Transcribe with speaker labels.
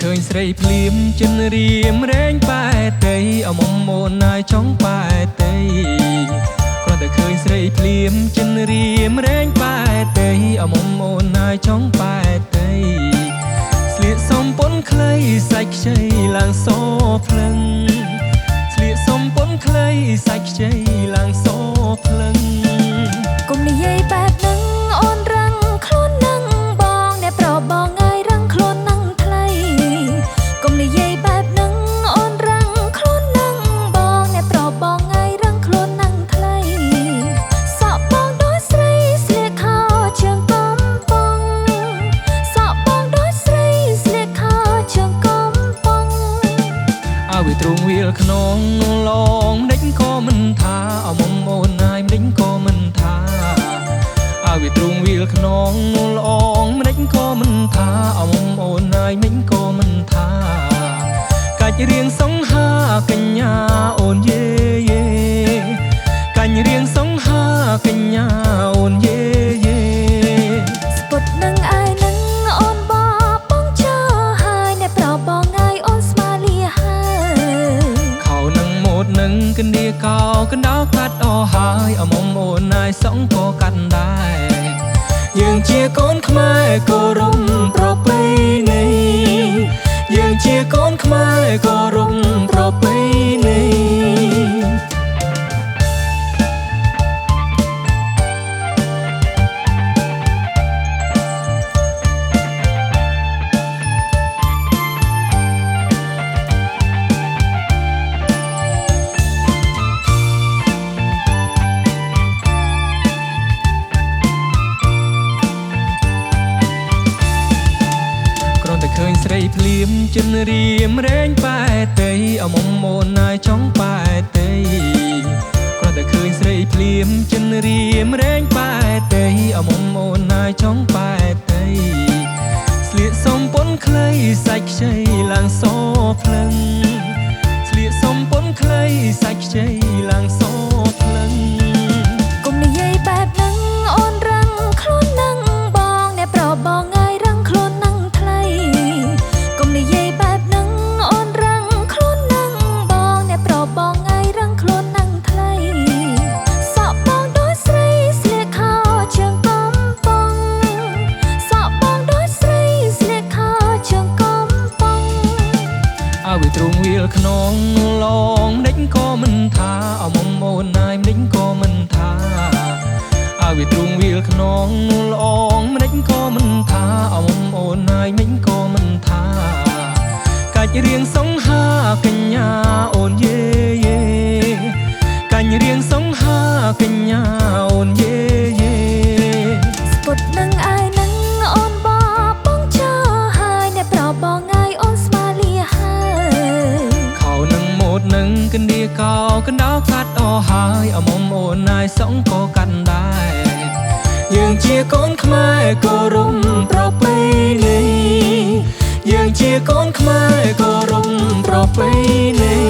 Speaker 1: ឃើញស្រីភ្លាមចិនរៀមរែងប៉ែតៃអមុំអូនណាយចង់ប៉ែតៃគ្រាន់តែឃើញស្រីភ្លាមចិនរៀមរែងប៉ែតៃអមុំអូនណាយចង់ប៉ែតៃស្លៀកសំពុនខ្លីសាច់ខ្ចីឡើងសភ្លឹងស្លៀកសំពុនខ្លីសាច់ខ្ចីឡើងសភ្លឹង
Speaker 2: កុំនិយាយបែបនឹងអូនរឹងខ្លួននឹងបងអ្នកប្របងអើយរឹងខ្លួននឹងថ្លៃកុំនិយាយបែបនឹងអូនរឹងខ្លួននឹងបងអ្នកប្របងអើយរឹងខ្លួននឹងថ្លៃសក់បងដូចស្រីស្លៀកខោជើងកំប៉ុងសក់បងដូចស្រីស្លៀកខោជើងកំប៉ុង
Speaker 1: អើវាទ្រូងវាលខ្នងឡងដេញក៏មិនថាអមុំអូនណាយដេញក៏មិនថាអើវាទ្រូងវាលខ្នងឡងម្ដេចក៏មិនថាអមុំអូនណាយមិញក៏មិនថាកាច់រៀងសង្ហាកញ្ញាអូនយេយេកាញ់រៀងសង្ហាកញ្ញាអូនយេយេ
Speaker 2: ស្ពុតនឹងអាយនឹងអូនបបងចោហើយអ្នកប្របងអើយអូនស្មាលីហើយ
Speaker 1: ខោនឹងម៉ូតនឹងកណ្ដៀកោកណ្ដោកាត់អស់ហើយអមុំអូនណាយសងក៏កាត់ដែរយើងជាកូនខ្មែរគោរពប្រពៃណីយើងជាកូនខ្មែរគោរពប្រពៃណីឃើញស្រីភ្លាមចិនរៀមរែងប៉ែតៃអមុំអូនណាយចង់ប៉ែតៃគ្រាន់តែឃើញស្រីភ្លាមចិនរៀមរែងប៉ែតៃអមុំអូនណាយចង់ប៉ែតៃស្លៀកសំពុនខ្លីសាច់ខ្ចីឡើងសភ្លឹងស្លៀកសំពុនខ្លីសាច់ខ្ចីឡើងសភ្លឹង
Speaker 2: កុំនិយាយបែបនឹងអូនរឹងខ្លួននឹងបងអ្នកប្របងអើយរឹងខ្លួននឹងថ្លៃកុំនិយាយបែបនឹងអូនរឹងខ្លួននឹងបងអ្នកប្របងអើយរឹងខ្លួននឹងថ្លៃសក់បងដូចស្រីស្លៀកខោជើងកំប៉ុងសក់បងដូចស្រីស្លៀកខោជើងកំប៉ុង
Speaker 1: អើវាទ្រូងវាលខ្នងឡងដេញក៏មិនថាអមុំអូនណាយដេញក៏មិនថាអើវាទ្រូងវាលខ្នងឡងម្ដេចក៏មិនថាអមុំអូនណាយមិញក៏មិនថាកាច់រៀងសង្ហាកញ្ញាអូនយេយេកាញ់រៀងសង្ហាកញ្ញាអូនយេយេ
Speaker 2: ស្ពុតនឹងអាយនឹងអូនបបងចោហើយអ្នកប្របងអើយអូនស្មាលីហើយ
Speaker 1: ខោនឹងម៉ូតនឹងកណ្ដៀកោកណ្ដោកាត់អស់ហើយអមុំអូនណាយសងក៏កាត់ដែរយើងជាកូនខ្មែរគោរពប្រពៃណីយើងជាកូនខ្មែរគោរពប្រពៃណី